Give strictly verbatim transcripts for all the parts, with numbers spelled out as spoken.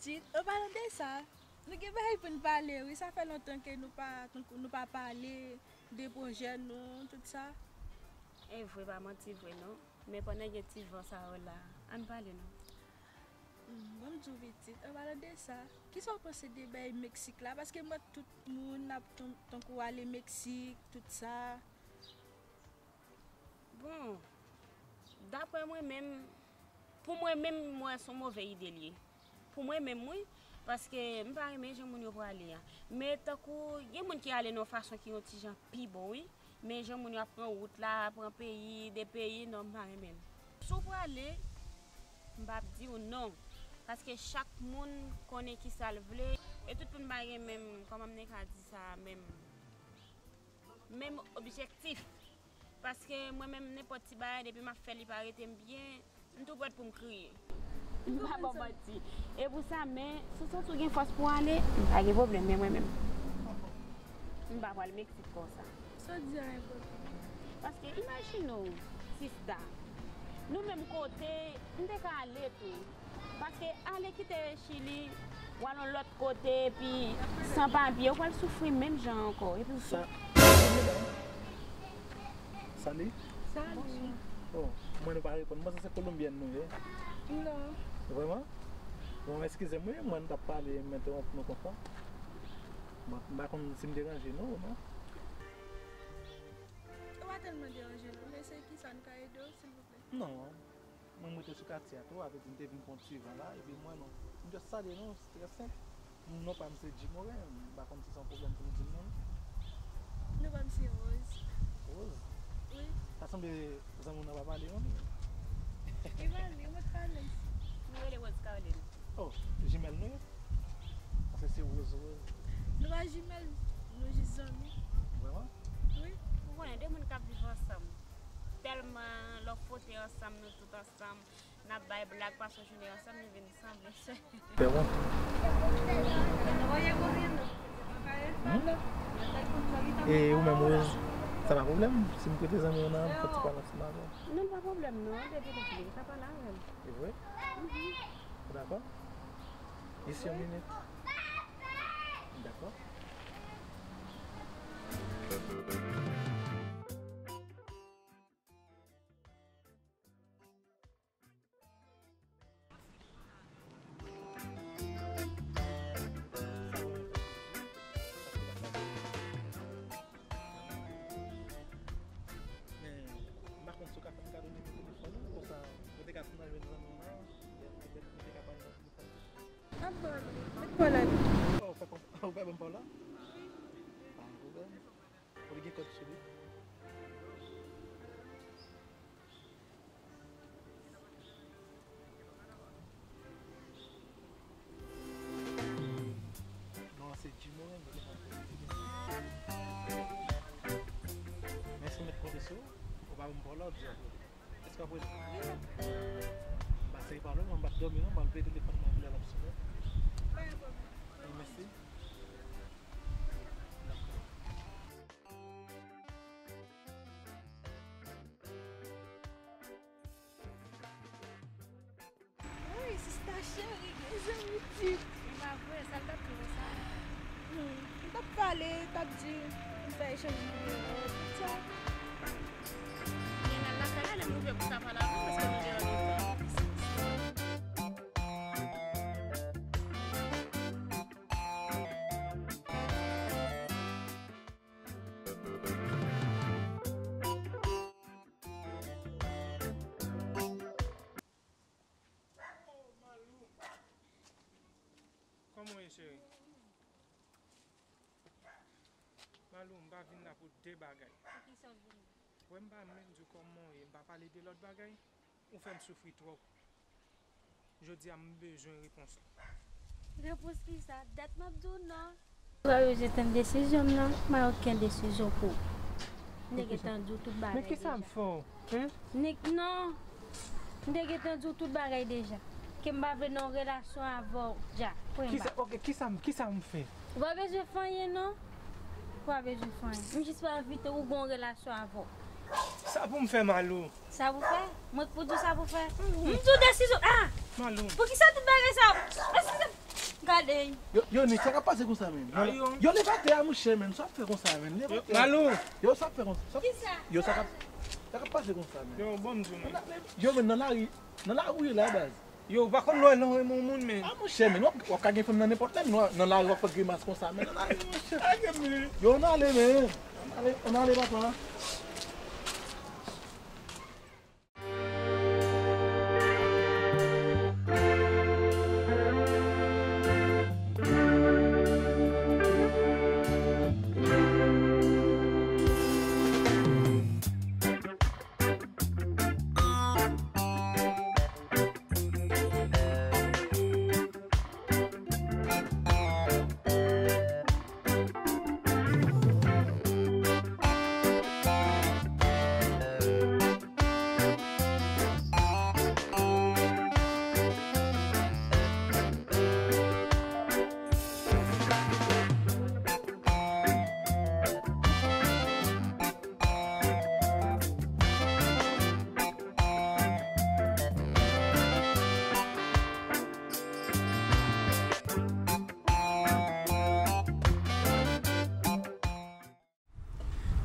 Tit, an palan de sa, nou gen bagay pou n pale, wi. Sa fè lontan ke nou pa, tankou, nou pa pale de pwojè nou, tout sa. E vre, pa manti vre, non. Men pandan gen ti van sa yo la, ann pale, non. Hmm, ban m di w pitit, an palan de sa, kisa w panse de bay Meksik la? Paske m wè tout moun ap tan-, tankou ale Meksik, tout sa. Bon, daprè mwen menm, pou mwen menm, m wè se yon move ide l ye. Pou mwen menm, wi, paske m pa renmen jan moun yo prale a. Men tankou, gen moun ki ale nan yon fason ki yon ti jan pi bon, wi. Men jan moun yo ap pran wout la, pran peyi, de peyi, non, m pa renmen l. Si w prale, m p ap di w non. Paske chak moun konnen kisa l vle. E tout moun pa gen menm, kòman m te ka di sa, menm, menm objektif. Paske mwen menm, nenpòt ti bagay, depi m ap fè li pa rete m byen, m tou prèt pou m kriye. M pa ba w manti. E pou sa, men, si w santi w gen fòs pou w ale, m pa gen pwoblèm, men mwen menm, m pa pral Meksik konsa. Sa w di a enpòtan. Paske imajine w, sista, nou menm kote, m te ka ale tou. Paske ale kite Chili, w al yon lòt kote, epi san papye, ou pral soufri menm jan ankò. Epi sa, Sali? Sali. Oh, mwen nou pa reponn. Mwen panse se kolonbyèn nou ye. Non. Vrèman? Bon, eskize m, wi, mwen nou t ap pale, m entewonp nou konsa. Bon, m pa konn si m deranje nou ou non. Ou pa tèlman deranje nou, men se kisa n ka ede w, silvouplè? Non. Mwen, m rete sou katye a tou, avè di m te vin pran ti van la, epi m wè nou. M just salye nou, se trè senp. Non pa m se Jim Morin, m pa konn si se yon pwoblèm pou nou di m non. Non pa m se Rose. Rose? Wi. Sa sanble zanmi w nan pa pale non. Li pale, mwen pale. Nou rele Rose Caroline. Oh, jimèl nou ye? Paske se Rose, Rose. Nou pa jimèl, nou jis zanmi. Vrèman? Wi. Ou konnen de moun k ap viv ansanm. Tèlman lè w fwote ansanm, nou tout ansanm, n ap bay blag, pase yon jounen ansanm, nou vin sanble. Fè wont. Hmm? E ou menm, Rose, sa pa pwoblèm si m prete zanmi w nan pou ti pale ansanm avè w? Non, pa pwoblèm non, depi li vle, li ka pale avè m. E vre? Mhm. Ou dakò? Jis yon minit. Dakò. Men, m pa konn si w ka fè m kado nimewo telefòn ou, konsa, mwen te ka tounen jwenn zanmi w la, petèt nou te ka pale nan telefòn. Ap ban m li. Met pa w la. Oh, ou fè kon, ou fè ban m pa w la? Pa gen pwoblèm. Ou li gen kòd sou li? Non, se Jim Morin, mwen gen nan. Men si w met konte sou ou, ou pa ban m pa w la, ou di a. Èske w ap rele? M pa sere pale w, mwen m p ap dòmi non, m pral veye telefòn mwen pou lè l ap sonnen. Pa gen pwoblèm. Wi, mèsi. Dakò. Wi, sista cheri, gen zanmi tip. E pa vre, sa l t ap di konsa? Hmm, m t ap pale, t ap di m fè echanj nimewo, tout sa. Gen nan lakay la, lè m rive pou sa pale avè w, paske nou te andedan. Kòman w ye, cheri? Malou, m pa vin la pou de bagay. Pou ki sa w vin la? Wè, m pa menm di w kòman w ye, m pa pale de lòt bagay. Ou fè m soufri twòp. Jodi a, m bezwen repons ou. Repons ki sa? Dat m ap di w non. Ou pa bezwen tann desizyon m nan, m pa gen okenn desizyon pou ou. M te gentan di w tout bagay deja. Men ki sa m fè w? Hein? Nik, non. M te gentan di w tout bagay deja. Ke m pa vle nan yon relasyon avè w dja. Pwen ba. Kisa, ok, kisa m, kisa m fè? Ou pa bezwen fè anyen non. Ou pa bezwen fè anyen. M jis pa envite w gen yon relasyon avè w. Sa pou m fè, Malou? Sa pou fè? Mwen k pou di w sa pou fè? M di w desizyon. Ah! Malou. Poukisa tout bagay sa yo? Eskize m. Gade. Yo, yo, Nick, sa k ap pase konsa menm? Yo, leve atè a, monchè, menm. Sa ap fè konsa menm? Leve atè a. Malou. Yo, sa ap fè konsa? Sa, yo, sa k ap, sa k ap pase konsa menm? Yo, bon, m di nou. Yo, menm nan lari, nan lari w ye la, baz. Yo, ou pa konn lè w nan renmen yon moun, menm. A, monchè, menm, w ap, w ap ka gen fanm nan nenpòt lè, menm, nan lari w ap fè grimas konsa, menm, nan lari, monchè. Yo, ann ale, menm. Ann ale, ann ale, papa.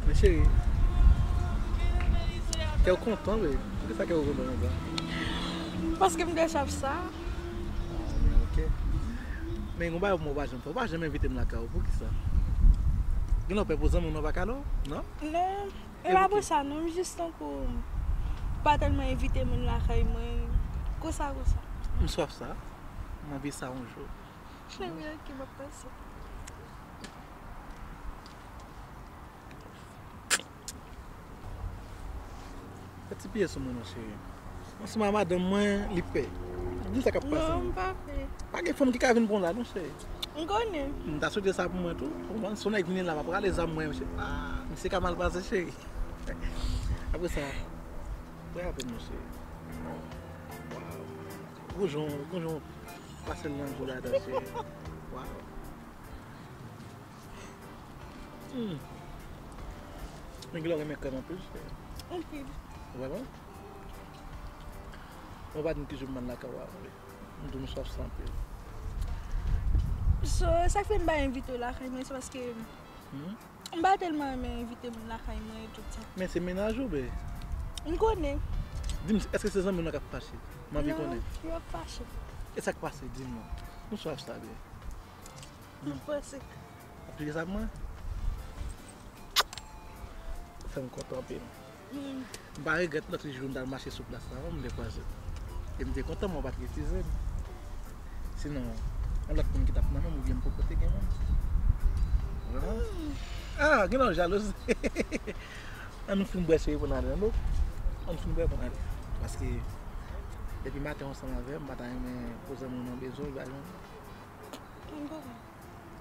Men cheri, kè w kontan, wi. Poukisa kè w kontan konsa? Paske m te chèf sa. Ah, ok. Men yon bagay pou mwen, w pa janm fè. W pa janm envite m lakay ou. Poukisa? Gen lè w pè pou zanmi w nan pa kale w, non? Non. E pa pou sa, non. M jis tankou pa tèlman envite moun lakay mwen. Konsa, konsa. M swaf sa. M anvi sa yon jou. Cheri, ok, m ap pase. Fè ti pye sou mwen non, cheri. Ansanm ak madanm mwen, li pè. Di m sa k ap pase. Non, m pa pè. Pa gen fanm ki ka vin pran w la non, cheri. M konnen. M ta swete sa pou mwen tou. Ou konprann? Si yon nèg vini la, m ap rale zam mwen, cheri. Ah, misye ka mal pase, cheri. Apre sa, prè avè m non, cheri. Waw. Gon jan, gon jan pase l nan gou ladan, cheri. Waw. Hmm. Men gen lè w renmen krèm anpil, cheri. Anpil. Vrèman? Mwen pa di m ki jou m al lakay ou a, wi. M di w m swaf sa anpil. So, sa k fè m pa envite w lakay mwen, se paske Hmm? M pa tèlman renmen envite moun lakay mwen e tout sa. Men se mennaj ou, be? M konnen. Di m, èske se zanmi w nan k ap fache? M anvi konnen. Non, yo ap fache. E sa k pase? Di m non. M swaf sa, be. M panse. Ap pike sa pou mwen? Fè m kontan anpil. Mm. M pa regrèt lòt jou m t al mache sou plas la, non, m te kwaze w. E m te kontan, men w pa t retize m. Sinon, yon lòt moun ki t ap nan men m oubyen m poko te gen moun. Vrèman? Mm. Ah, gen lòt jalouzi. Ann fin bwè cheri pou n ale, non? Ann fin bwè pou n ale. Paske depi maten w ansanm avè m, m pa ta renmen pou zanmi w nan bezwen, w pa jwenn. M konprann.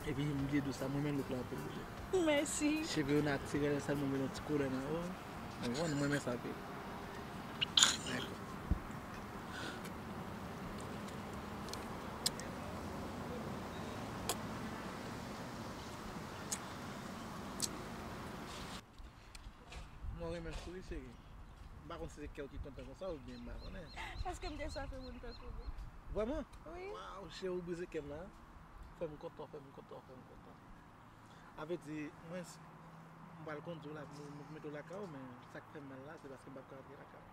Epi m bliye di w sa, mwen menm look la anpil wi. Mèsi. Cheve yo natirèl, sèlman mete yon ti koulè nan yo. Ou konprann, mwen renmen sa anpil. Dakò. Mwen renmen souri, cheri. M pa konn si se kè w ki kontan konsa oubyen m pa konnen. Paske m te swafe moun tankou w. Vrèman? Wi. Waw, cheri, ou brize kè m la. Fè m kontan, fè m kontan, fè m kontan. A vle di, mwen, s- m pral kondui w la, m, m mete w lakay ou, men sa k fè m mal la, se paske m p ap ka rantre lakay ou.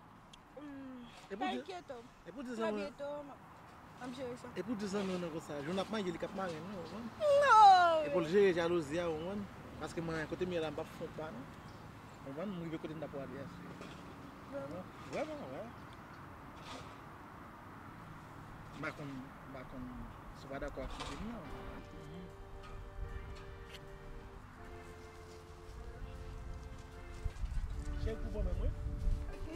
Hmm, e pou pa di, enkyete w. E pou di zanmi w, m ap jere sa. E pou di zanmi w nan konsa, jou n ap marye, li k ap mare nou, ou konprann? Non! E pou l jere jalouzi a, ou konprann? Paske mwen, kote m ye la, m p ap fon pa, non. Ou konprann? M rive kote m t ap prale a, se. Vrèman? Vrèman, wi. M pa konn, m pa konn si w pa dakò ak ide m nan. Cheri, pou mwen menm, wi. Ok.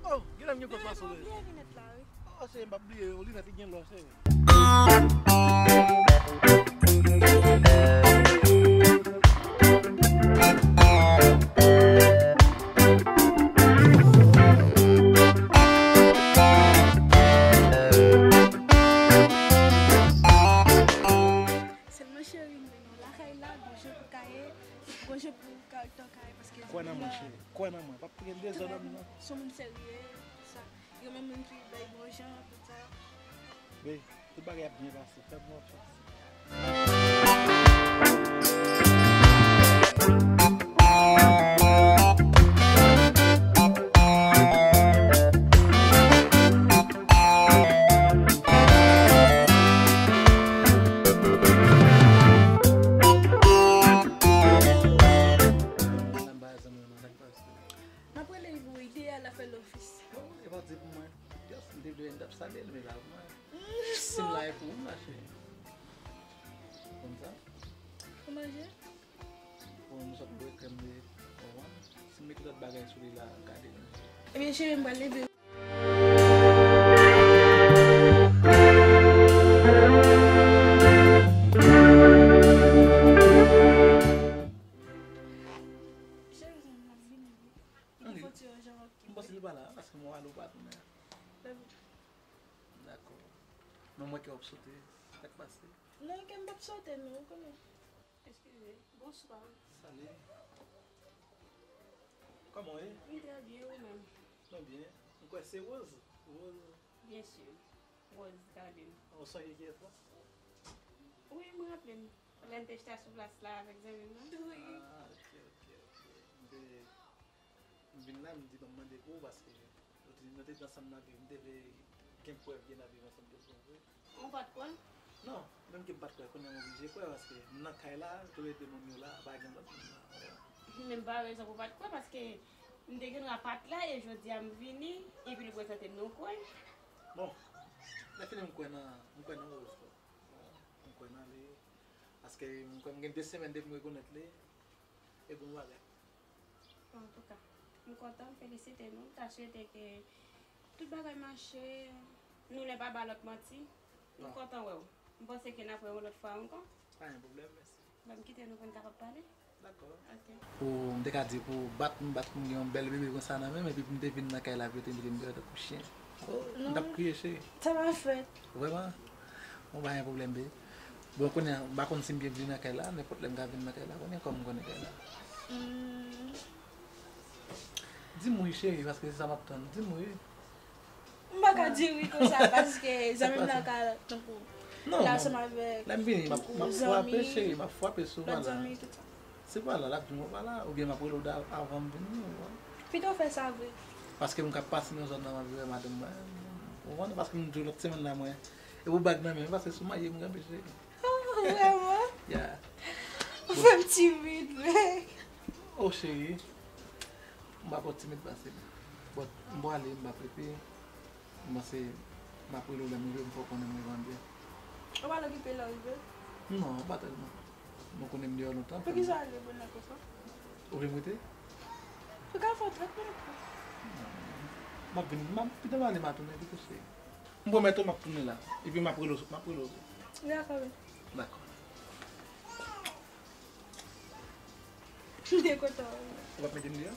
Oh, gen lè m gen fòs pa sou. Bliye linèt la, wi. Oh, cheri, m p ap bliye yo, linèt li gen lò, cheri. Sèlman cheri, m vin nan lakay la, gon jan pou kaye, gon jan pou kaye, paske kwè nan mwen, cheri, kwè nan mwen, p ap gen dezòd nan. Se yon moun serye, sa. Gen menm moun ki bay bon jan, tout sa. Be, Tout bagay ap byen pase, fè bon chans. N ap rele pou ide a, l ap fè lofis. Oh, e pa di pou mwen. Yes, m te vle, m t ap salye l, men l pa pou mwen. Si m la, e pou ou m la, cheri. Konn sa? Ou manje? Bon, nou sot bwè krèm de, ou konprann? Si m mete lòt bagay sou li la, gade nou. Ebyen, cheri, m pral leve. Cheri, m ap vini, wi. Ann, fò ti jan, ok. M panse li pa la, paske mwen ale ou pa tounen. Love you. Dakò. Men mwen kè w ap sote. Sa k pase? Non, kè m p ap sote, non, ou konnen. Eskize. Bonswa. Salut. Kòman w ye? Mwen trè byen, ou menm? Mwen byen. M kwè se Rose. Rose. Byen si. Rose Garden. Ou sonje kiyès la? Wi, mwen raple m. Lè n te chita sou plas la avèk zanmi m nan. Wi. Ah, ok, ok, ok. M te, m vin la, m di ban m mande pou ou paske nou te, nou te ansanm nan viv, m te vle gen prèv ke n ap viv ansanm tout bon vre. Ou pa t kwè l? Non, menm ke m pa t kwè, kounye a m oblije kwè paske m nan kay la, toulede moun yo la, pa gen lòt moun la. Men m pa wè rezon pou w pa t kwè paske m te gen dwa pa t la e jodi a m vini epi li prezante m nou kwè. Bon, lè fini m kwè nan, m kwè nan Rose tou. M kwè nan li. Paske m kwè m gen de semèn depi m rekonèt li. E bon bagay. Antouka, m kontan, m felisite nou. M ta swete ke tout bagay mache, nou lè pa ba lòt manti. M kontan wè w. M panse ke n ap wè yon lòt fwa ankò. Pa gen pwoblèm, mèsi. Ban m kite nou pou n kapab pale. Dakò. Ok. Pou m te ka di pou bat m, bat pou m gen yon bèl bebe konsa nan men m, epi pou m te vin nan kay la, pou yo te mete m deyò tankou chen. Oh, m t ap kriye, cheri. Sa pa fèt. Vrèman? Bon, pa gen pwoblèm, babe. Bon, kounye a, m pa konn si m byen vini nan kay la, nenpòt lè m ka vin nan kay la, kounye a kòm m konnen kay la. Hmm. Di m wi, cheri, paske se sa m ap tann. Di m wi. M pa ka di wi konsa, paske zanmi m nan ka, tankou, non, la ansanm avèk, lè m vini, m ap, m ap frape, cheri, m ap frape sou lòt zanmi, tout sa. Se pa la, l ap di m ou pa la, oubyen m ap rele w da-, avan m vini, ou konprann? Pito w fè sa vre. Paske m ka pase nan zòn nan, m ap viv madanm mwen, ou konprann? Paske m di w lòt semèn la, mwen, e pou bag nan men m, paske sou maye m kanpe, cheri. Oh, vrèman? Yeah. Ou fè m timid, men. Oh, cheri. M pa pò timid pase. But, m pwale, m p ap rete. M panse, m ap rele w lè m rive, m fè w konnen m rive an byen. Ou pa okipe lè w rive? Non, pa tèlman. Nou konnen m deyò lontan. Poukisa w ale bonè konsa? Ou vle m rete? Ou ka fè w trant minit. M ap vin, m ap, pito m ale, m a tounen pito, cheri. M pwomèt ou m ap tounen la. Epi m ap rele w, m ap rele w. Dakò, wi. Dakò. M te kontan wè w. Ou p ap mete m deyò?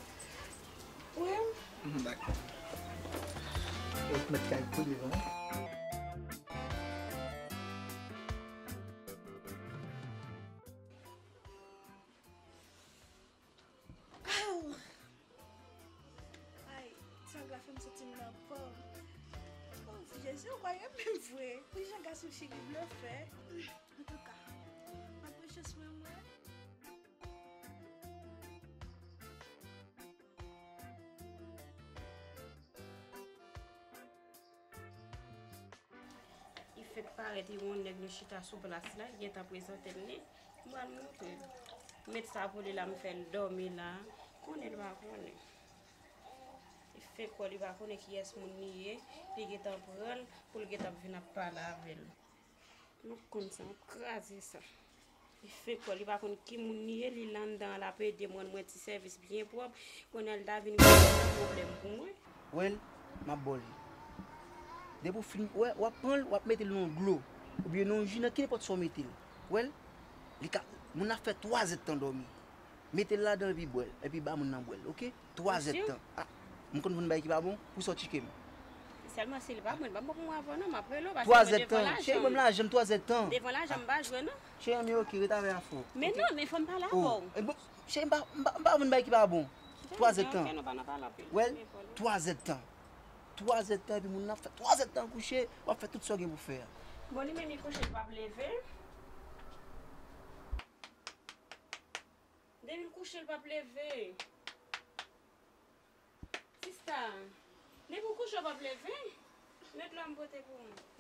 Wi. Mhm, dakò. Ou mèt kay pou devan. Aw! Ay, sa la fè m santi m nan kò m. Oh, Jezi, ou kwè menm vre? Pou jan gason cheri blofè. Antouka, m ap pran chans mwen, mwen. Li fenk parèt, li wè yon nèg nou chita sou plas la, li gentan prezante m li. M pral montre l. Met sa pou li la, m fè l dòmi la. Konnen l pa konnen. Li fenk wè li pa konnen kiyès moun li ye, li gentan pran l pou l gentan vin ap pale avè l. M ap konn sa, m ap kraze sa. Li fenk wè li pa konn ki moun li ye, li la anndan an, l ap ede m rann mwen ti sèvis byen pwòp. Kounye a l ta vin kreye pwoblèm pou mwen. Wè l, m ap ba w li. Depi w fin, wè, w ap pran l, w ap mete l nan yon dlo, oubyen nan yon ji, nan kenenpòt sa w mete l. Wè l, li ka, moun nan ap fè twa zèdtan dòmi. Mete l ladan epi bwè l, epi ba moun nan bwè l, oke? Twa zèdtan. Ah, m konn fè yon bagay ki pa bon, pou sa w tcheke m. Sèlman si l pa bon, l pa bon pou mwen avè w non, m ap rele w, paske mwen devan lajan. Twa zèdtan. Cheri, ban m lajan m, twa zèdtan. Devan lajan, m pa jwe non. Cheri, anmye, oke, ret avè afè w. Men non, men fò m pale avè w. Oh, e bon, cheri, m pa, m pa, m pa vin bay ki pa bon. Twa zèdtan. Wè l, twa zèdtan. Twa zèdtan, epi moun nan ap fè twa zèdtan kouche, w ap fè tout sa w gen pou fè a. Bon, li menm li kouche, l p ap leve. Depi l kouche, l p ap leve. Sista, depi w kouche, w p ap leve. Met la m pote pou ou.